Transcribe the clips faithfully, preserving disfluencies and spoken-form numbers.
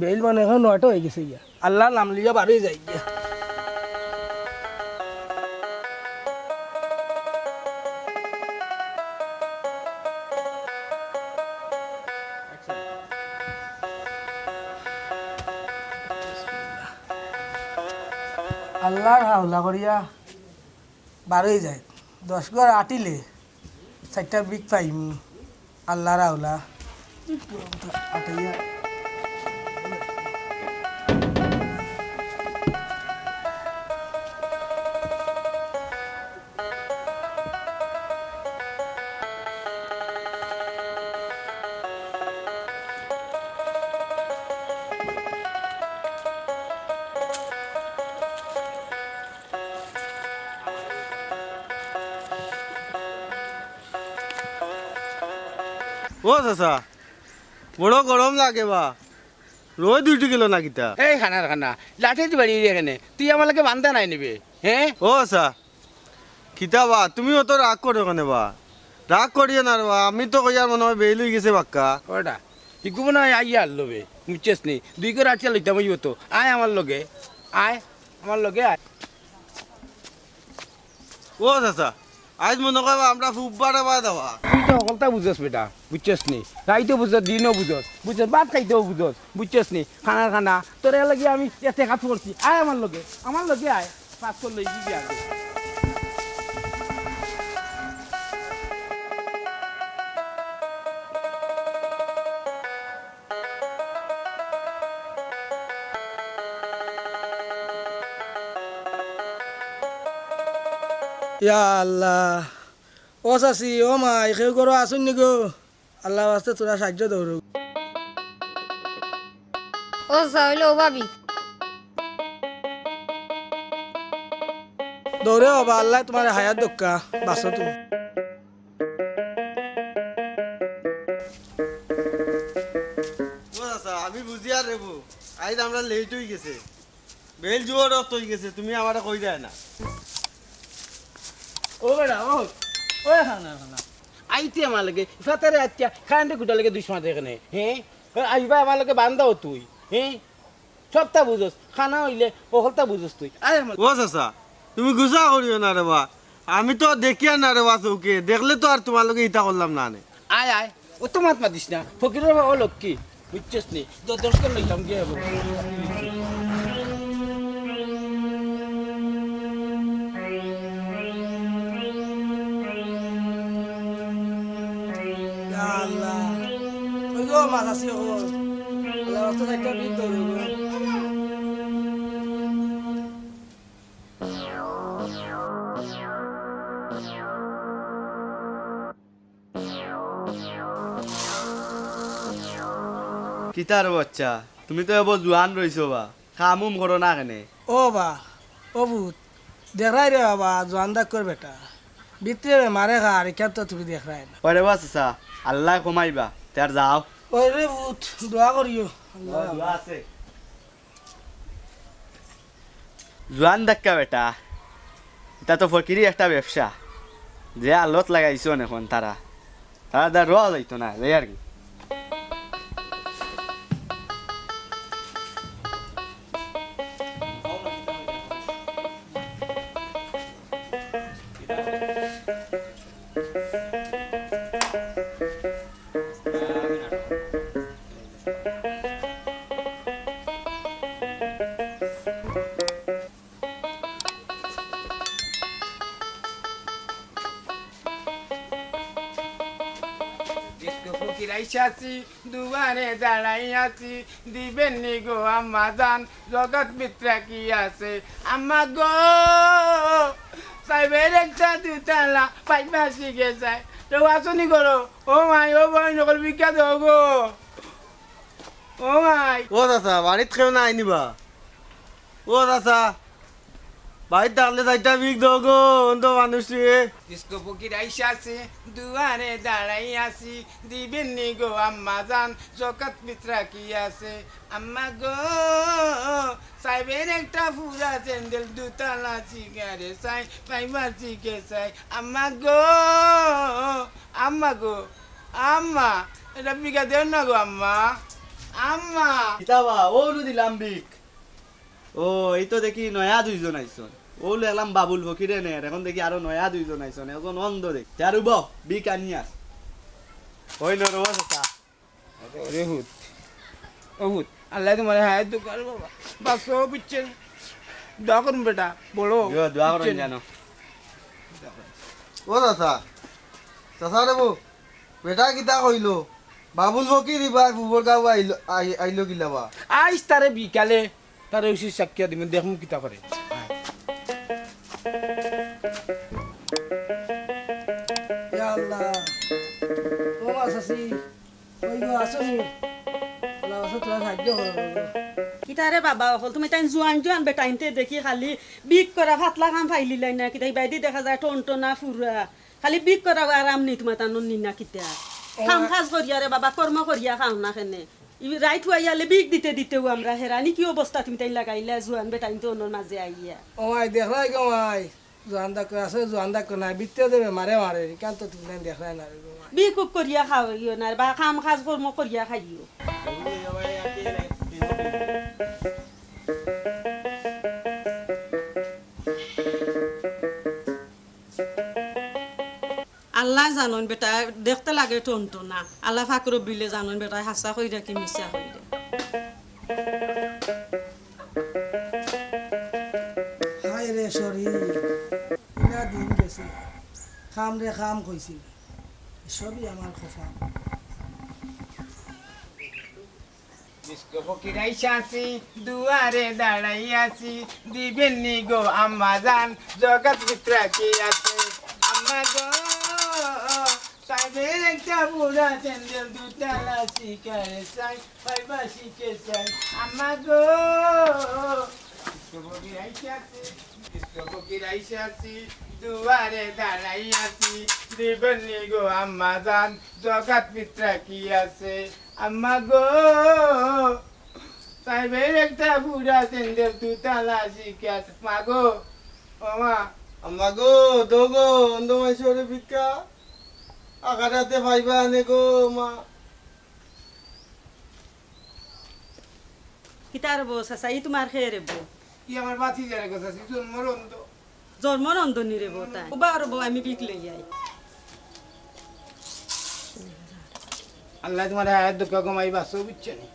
বেইল মানে অখন নয়টা অইগেছে গিয়া। আল্লার নাম লইয়া বারই যাই গিয়া। আল্লার হাওলা করিয়া বারই যাই। দশ ঘর আটিলে চাইরটা বিগ পাইমু। আল্লার হাওলা। আটাইয়া। ও চাচা, বড় গরম লাগে বা, রইদ উঠি গেল না কিতা? এই খানার খানা, লাঠি দি বাড়ি এখানে, তুই আমার লগে বান্দা নাই নিবে, হ্যাঁ? ও চাচা, কিতা বা, তুমি অত রাগ করো কেনে বা? রাগ করিও না রে বা, আমি তো কইয়ার মনে অয় বেইল অইগেছে বাক্কা। ওটা, ইগু মনে অয় আইয়া হারলো বে, বুঝছস নি? দুই করে আটিয়া লইতাম অইবো তো, আয় আমার লগে, আয়, আমার লগে আয়। ও চাচা, আইজ মনো কর আমরা ফুব্বারে বাদ দেওয়া। তুই তো হকলতা বুঝস বেটা, বুঝছস নি? রাইতো বুঝস, দিনও বুঝস, বুঝছস, ভাত খাইতেও বুঝস, বুঝছস নি? খানার খানা, তোর এর লাগি আমি এতে কাজ করছি। আয় আমার লগে, আমার লগে আয়, কাজ করলে এই দিবি আগে। ইয়া আল্লাহ। ও চাচি, ও মাই, কেউ ঘরো আছইন নি গো? আল্লার ওয়াস্তে থুড়া সাহায্য দেও। ও চাচা, অইলো ও ভাবি। দৌড়ে বাবা, আল্লায় তুমারে হায়াত দেউক্কা, বাঁচো তুমি। ও চাচা, আমি বুঝিয়ার রে বা, আইজ আমরা লেইট অইগেছে। বেইল জুয়ার অক্ত অইগেছে, তুমি আমারে কইরায় না। ও বেটা, ও, ও খানা, খানা। আইতে আমার লগে, ইফাতারে আইতে, কারেন্টে কুটার লগে দুশমন দেখে নে, হ্যাঁ? আইবা আমার লগে বান্দাও তুই, হ্যাঁ? সবতা বুঝস, খানা অইলে হকলতা বুঝস তুই। আয় আমার ও চাচা, তুমি গুসা করিও না রে বা। আমি তো দেখিয়ার না রে বা চউখে, দেখলে তো আর তুমার লগে ইতা করলাম না নে। আয়, আয়, অত মাত মাতিস না। ফকিরর বাবা লক্ষ্মী, বুঝছস নি? দ-, দশ করে লইতাম গিয়া। ইয়া আল্লাহ। ওই গো, মাছ আছে, ওই। আল্লাহ, মাছ তো চাইরটা বিট ধরে, ওই। কিতার বাচ্চা, তুমি তো এবো জুয়ান রইছো বা, কাম উম করো না কেনে? ও বা, ও পুত, দেখরায় রে বাবা, জুয়ান ডাক্কর বেটা। ভিতরে মারে খা, আর ইখান তো তুমি দেখরায় না। ওরে বা চাচা, আল্লায় কমাইবা, তে আর যাও। ওরে পুত, দোয়া করিও। দোয়া আছে। জুয়ান ডাক্কা বেটা, ইতা তো ফকিরি একটা ব্যবসা। যে আলত লাগাইছইন অখন তারা, তারা দা রওয়া যাইতো না, যাই আর কি। ডিস্কো ফকির আইসাছি, দুয়ারে দাঁড়াই আছি, দিবেন নি গো আম্মা জান, জগৎ মিত্রা কি আছে? আম্মা গো, সাইবের একটা দুতালা, পাইপ মাসি গে যায়। তো আসুনি করো, ও মাই, ও বই নকল ভিক্ষা দেও গো। ও মাই। ও চাচা, বাড়িত কেউ নাই নি বা? ও চাচা, বাড়িত থাকলে চাইরটা ভিক দেও গো, অন্ধ মানুষ রে। ডিস্কো ফকির আইসাছে, দুয়ারে দাঁড়াই আছি, দিবেন নি গো আম্মা জান, জকাত ফিতরা কি আছে? আম্মা গো, সাইবের একটা পুরা স্যান্ডেল, দুতালা সিগারে চাই, পাইবা চিকে চাই। আম্মা গো, আম্মা গো, আম্মা, এটা ভিক্ষা দেও না গো আম্মা। আম্মা। কিতা বা, অউ নু দিলাম ভিক। ও, এই তো দেখি নয়া দুইজন আইছইন। অউ দেখলাম বাবুল ফকিরে নের, এখন দেখি আরো নয়া দুইজন আইছইন, একজন অন্ধ দেখি। তেরু বউ, ভিক আনিয়ার। ওই লো রে, ও চাচা। ওরে হুত। ও হুত। আল্লায় তুমারে হায়াত দেউক্কা রে বাবা। বাঁচো, বুঝছো নি? দোয়া করুন বেটা, বড়। ইয়ো, দোয়া করুন বুঝছো নি? জানো। ও চাচা, চাচা রে বউ, বেটা কিতা কইলো? বাবুল ফকির ইবার ফুফর গাঁও আইলো, আই-, আইলো কিলা বা? আইস তারে বিকালে, তারে উচিত সাক্ষী দিমু, দেখমু কিতা করে। ইয়া আল্লাহ। ও মা চাচি, কই গো, আছো নি? আল্লাহ, আছো, তোরা সাহায্য করো গো। কিতা রে বাবা অকল, তুমি তাইন জুয়ান জুয়ান বেটাইন্তে দেখি খালি ভিক করা, ফাতলা কাম পাইলিলাইন না, কিতা ইবায়দি দেখা যায় টনটনা ফুরা। খালি ভিক করা আরাম নি তুমার তানর নি না কিতা? ও কাম কাজ করিয়া রে বাবা, কর্ম করিয়া খাও না কেনে? ই রাইত হুয়াইয়ালে ভিক দিতে দিতেউ আমরা হেরানি কি অবস্থা তুমি তাইন লাগাইলা জুয়ান বেটাইন্তে অনর মাঝে আইয়া। ও মাই, দেখরায় গো মাই, জুয়ান দাগ আছে, জুয়ান দাগ নাই, ভিতরে দেবে মারে মারে, ইখান তো তুমি তাইন দেখরায় না রে গো মাই। ভিক উক করিয়া খাইও না রে বা, কাম কাজ কর্ম করিয়া খাইও। আল্লায় জানইন বেটা, দেখতে লাগে টনটনা। আল্লাহ পাক রব্বিলে জানইন বেটায় হাছা কইরা কি মিছা কইরা। হায় রে শরীর, ইলা দিন গেছে। কাম রে কাম কইছিল। সবই আমার কপাল। ডিস্কো ফকির আইছাছি, দুয়ারে দাঁড়াইয়াছি, দিবেন নি গো আম্মা জান, জগৎ ভিতরে কি আছে? আম্মা গো, সাইডের একটা বুড়া স্যান্ডেল দুতলা শিকারে চাই, পাইবা শিখে চাই। আম্মা গো, ডিস্কো ফকির আইছাছি, ডিস্কো ফকির আইছাছি, দুয়ারে দাঁড়াইয়াছি, দিবেন নি গো আম্মা জান, জগৎ ভিতরে কি আছে? আম্মা গো, সাইবের একটা বুড়া স্যান্ডেল দুতলা শিকার। মা গো, ও মা। আম্মা গো, দো গো, অন্ধ মাইনষরে ভিক্ষা। আগারাতে পাইবা আনে গো, মা। কিতার বউ চাচা, ই তুমার কে রে বউ? ই আমার ভাতিজা রে গো চাচি, জন্মর অন্ধ। জন্মর অন্ধ নি রে বউ তাই? ও বা রে বউ, আমি ভিক লই আই। আল্লায় তুমার হায়াত দেউক্কা গো মাই, বাঁচো, বুঝছো নি?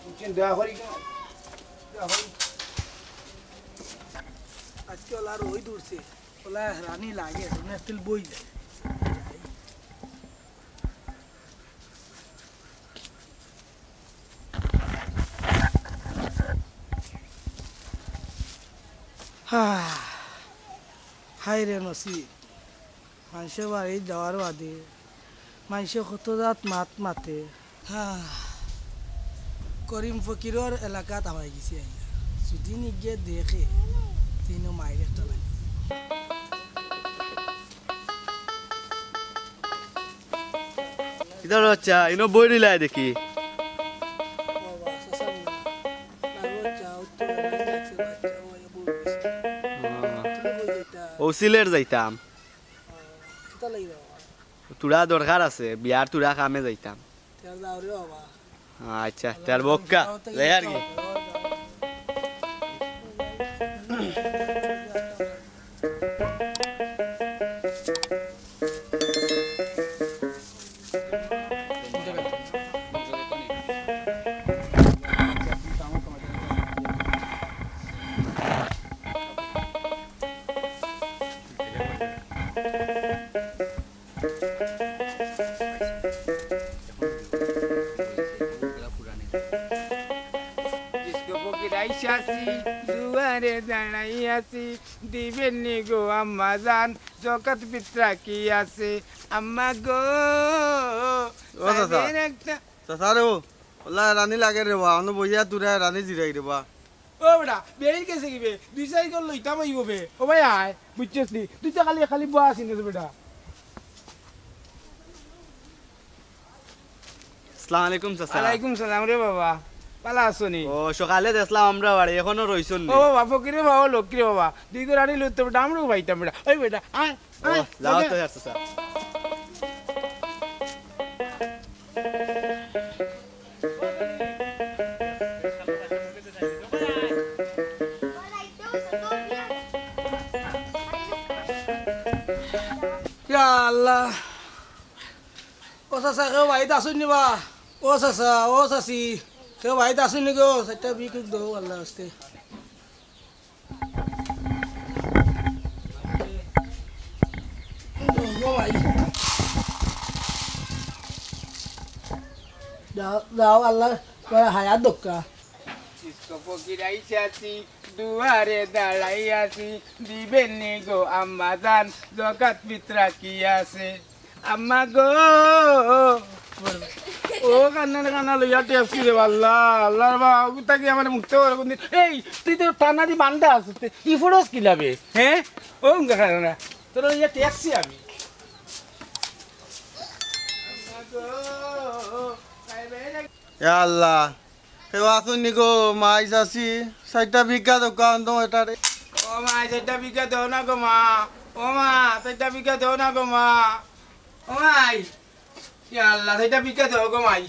বুঝছো নি? দোয়া করি গো, দোয়া করি। আজকে ওলা রইদ উঠছে, ওলা রানি লাগে, তুমি একটু বই যায়। হায় রে নসিব, মাইনষর বাড়ি যাওয়ার বাদে মাইনষে কত জাত মাত মাতে। করিম ফকিরর এলাকাত আওয়াই গেছি আইয়া। যদি নিগে দেখে, তিনও মাইর একটা লাগে। কিতা রে বাচ্চা, ইনো বই রইলায় দেখি। ও, সিলেট যাইতাম। থুড়া দরকার আছে, বিয়ার থুড়া কামে যাইতাম। আচ্ছা, তে আর বউক্কা, যাই আর কি। ডিস্কো ফকির আইছাছি, দুয়ারে দাঁড়াইয়াছি, দিবেন নি গো আম্মা জান, জগৎ ভিতরে কি আছে? আম্মা গো, ও চাচা। চাচা রে, ও, ওলা রানি লাগে রে বা, অনো বইয়া তুরা রানি জিরাই রে বা। ও বেটা, বেরির গেছে কি বে? দুই চাইর ঘর লইতাম অইবো বে। ও ভাই আয়, বুঝছস নি? তুই তো খালি, খালি বওয়া চিনস বেটা। আসসালামু আলাইকুম চাচা। ওয়ালাইকুম সালাম রে বাবা। ভালা আছো নি? ও, সকালে দেখলাম আমরার বাড়ি, এখনো রইছন নি? ও বাবা, ফকিরে বাবা, লক্ষ্মী রে বাবা। দুই ঘর আনি লইতে বেটা, আমরাও পাইতাম বেটা। ওই বেটা, আয়, ও, আয়, যাও বেটা। তো আর চাচা। ইয়া আল্লাহ। ও চাচা, কেউ বাড়িত আছইন নি বা? ও চাচা, ও চাচি, কেউ বাড়িত আছইন নি গো? চাইরটা ভিক দেও আল্লাহর ওয়াস্তে। ও ভাই। যাও, যাও, আল্লাহ, তোমার হায়াত দক্কা। ইসক ফকির আইসাছি, দুয়ারে দাঁড়াই আছি, দিবেন নি গো আম্মা জান, জকাত ফিতরা কি আছে? আম্মা গো, ও কান্না কান্না লইয়া ট্যাক্সি রে আল্লাহ, আল্লাহর বাবা, ওগুতা কি আমার মুক্ত করে কোনদিন? এই, তুই তো টানা দি বান্দা আছিস, তুই ই ফোরস কি লাভে? হ্যাঁ? ও উঙ্গা খায় না, তোর লইয়া ট্যাক্সি আমি। ইয়া আল্লাহ, কেউ আছইন নি গো, মাই চাচি, চাইরটা ভিক্ষা দেউক্কা, আন্দো এটারে। ও মাই, চাইরটা ভিক্ষা দেও না গো মা। ও মা, চাইরটা ভিক্ষা দেও না গো মা। ও মাই, ইয়া আল্লাহ, চাইরটা ভিক্ষা দেও গো মাই।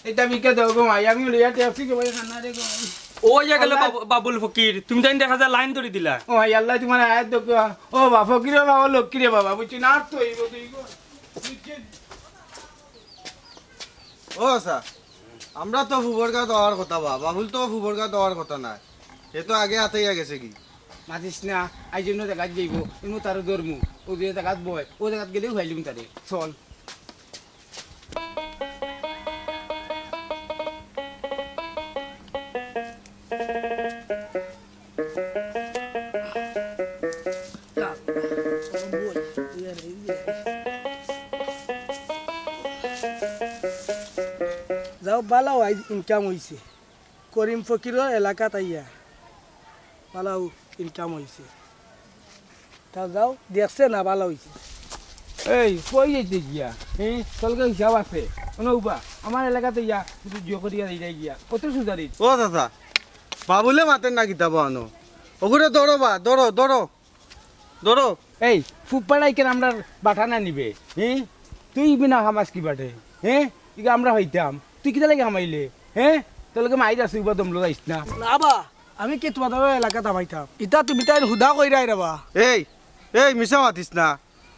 চাইরটা ভিক্ষা দেও গো মাই, আমি লইয়া ট্যাক্সি গো মাই, খানা রে গো মাই। ও ইয়া গেল আল্লাহ। বাবু-, বাবুল ফকির, তুমি তাইন দেখা যায় লাইন ধরি দিলা। ও মাই, আল্লাহ তোমার আয়াত দেখো। ও বা ফকির বাবা, ও লক্ষ্মী রে বাবা, বুঝছি না আর তো এই গো, তুই গো। বুঝছি? ও আচ্ছা, আমরা তো ফুবর গাত অওয়ার কথা বা, বাবুল তো ফুবর গাত অওয়ার কথা নায়। এ তো আগে আতাইয়া গেছে কি? মাতিস না, আইজ অন্য জাগাত যাইবো, এমু তারে ধরমু, ও যে জাগাত বয়, ও জাগাত গেলেউ পাইলিমু তারে। চল। যাও, বালাউ আইজ ইনকাম অইছে। করিম ফকিরর এলাকাত আইয়া বালাউ ইনকাম অইছে। তা যাও, দেখছে না, বালা অইছে। এই, কই যাইতে গিয়া? হ্যাঁ, তলকে হিসাব আছে। কোনো উবা, আমার এলাকাত ইয়া, কিন্তু জিও করিয়া যাই যাই গিয়া। কত সুজারি? ও চাচা, বাবুলে মাতের না কিতা বা অনো? ওগুরে ধরো বা, ধরো, ধরো, ধরো। এই, ফুপ্পাড়াই কেন আমরার বাটা না নিবে? হ্যাঁ? তুই বিনা হামাস কি বাটে? হ্যাঁ? ইগা আমরা হইতাম। তুই কিতা লাগি হামাইলে? হ্যাঁ? তোর লগে মাইর আছে, উবা দমলো যাইস না। না বা, আমি কি তোমাদের এলাকাত হামাইতাম? ইতা তুমি তাইন হুদা কইরায় রে বা। এই, এই, মিছা মাতিস না।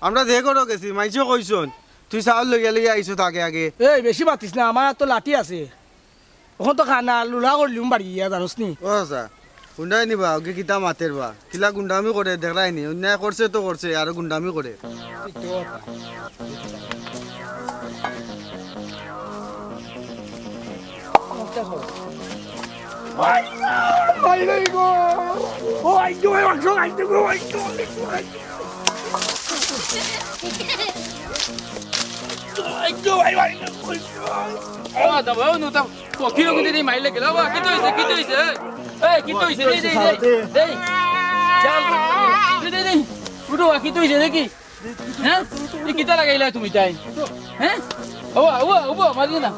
আমরা যে ঘরো গেছি, মাইনষে কইছইন, তুই চাউল লইয়া লইয়া আইছস আগে আগে। এই, বেশি মাতিস না, আমার তো লাঠি আছে। অখন তো খানা লুলা করলিম বাড়ি গিয়া, জানোস নি? ও চাচা, গুন্ডায় নি বা, ওকে কিতা মাতের বা? কিলা গুন্ডামি করে দেখরায় নি? অন্যায় করছে তো করছে, আরো গুন্ডামি করে। ও, দাদা, ও নুতা, ও, কিরকম দিদি মাইলে গেল? ও, কিতা অইছে, কিতা অইছে? এই, কিতা অইছে? দেই, দেই, দেই, দেই। চল। দেই, দেই, দেই। উঠো, কিতা অইছে দেখি? হ্যাঁ? এই কিতা লাগাইলা তুমি তাইন? হ্যাঁ? ও, ও, ও, মারিও না।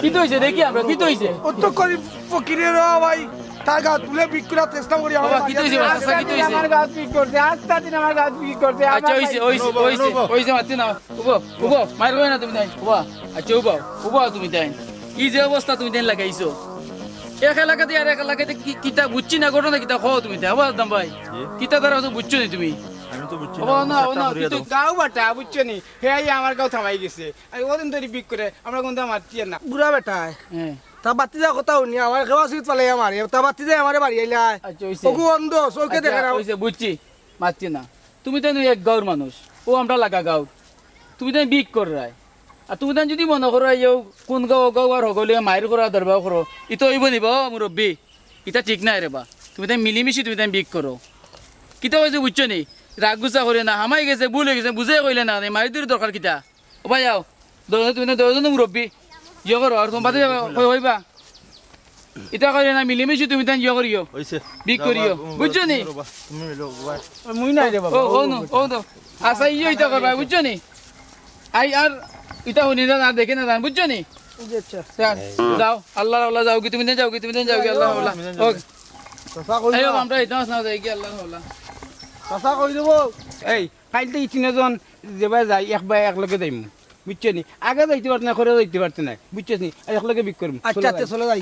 কিতা অইছে দেখি আমরা, কিতা অইছে? ও তো করি ফকিরে রে ভাই, তার গাত তুলে বিক্রা চেষ্টা করি আমার বাবা, কিতা অইছে? আস্তা দিন আমার গাত পিক করছে, আস্তা দিন আমার গাত পিক করছে। আচ্ছা, অইছে, অইছে, অইছে, অইছে, মারতে না। উবো, উবো, মাইর কই না তুমি তাইন? উবা, আচ্ছা, উবাও, উবাও তুমি তাইন। ই যে অবস্থা তুমি তাইন লাগাইছো, এক এলাকাতে আর এক এলাকাতে কি, কিতা বুঝছি না, ঘটনা কিতা কও তুমি তাইন? উবা, আদম ভাই, জি। কিতা তারা অত বুঝছো নি তুমি? আমি তো বুঝছি না, উবা, না, চেষ্টা না, করিয়া কিন্তু দাও। গাঁও বাটা, বুঝছো নি? হে আইয়া আমার গাঁও থামাই গেছে। আর ওদিন ধরি বিক করে, আমরা কোনটা মারছি আর না। বুড়া বেটায়। হ্যাঁ। তা বাতি যা কথা হুনি, আমার খেওয়া সুইত ফালাই আমার, তা বাতি যায় আমারে বাড়ি আইলায়। আচ্ছা, অইছে। ওগু অন্ধ, চোখে আচ্ছা, দেখে না। অইছে, বুঝছি। মাতছি না। তুমি তাইন এক গাঁওর মানুষ, ও আমরা লাগা গাঁওর। তুমি তাইন বিক কররায়। আর তুমি তাইন যদি মনো করো, ইয়ো কোন গাঁও, ও গাঁও আর হগলে মাইর করা, দরবার করো, ইতা অইবো নি বা, মুরব্বি? ইতা ঠিক নায় রে বা। তুমি তাইন মিলিমিশি তুমি তাইন বিক করো। কিতা কইছে বুঝছো নি? রাগ গুসা করিও না, হামাই গেছে, ভুল অই গেছে, বুঝাই কইলে না, মারি দূর দরকার কিতা? ও ভাই, আও। দরজা তুমি, দরজা মুরব্বি। ইয়ে করো, আর তোমার বাদে যাবা, কই হইবা? ইতা করিও না, মিলিমিশি তুমি তাইন ইয়ে করিও। অইছে। বিক যাও, করিও। বাবা, বুঝছো নি? তুমি রবা, তুমি মিলো, বাবা। মুই নাই রে বাবা। ও, ও, ও, নো, ও, নো। আচ্ছা, ইয়ে ইতা করবা, বুঝছো নি? আই আর ইতা হুনি না, না দেখি না, জান, বুঝছো নি? জি, আচ্ছা। যাও, যাও, আল্লাহর হাওলা যাও, কি তুমি তাইন যাও, কি তুমি তাইন যাও, কি আল্লাহর হাওলা। তুমি তাইন যাও। ওকে। চাচা কই এই, যাবা? আমরা ইতা না যাই, কি আল্লাহর হাওলা। চাচা কই যাবো? এই, কাইল তো ই তিনজন যেবায় যাই, একবায় একলগে যাইমু। বুঝছো নি? আগে যাইতে পারতে না, করে যাইতে পারতে না। বুঝছো নি? আর একলগে বিক করমু। আচ্ছা, চলো আচ্ছা, যাই। চলো যাই।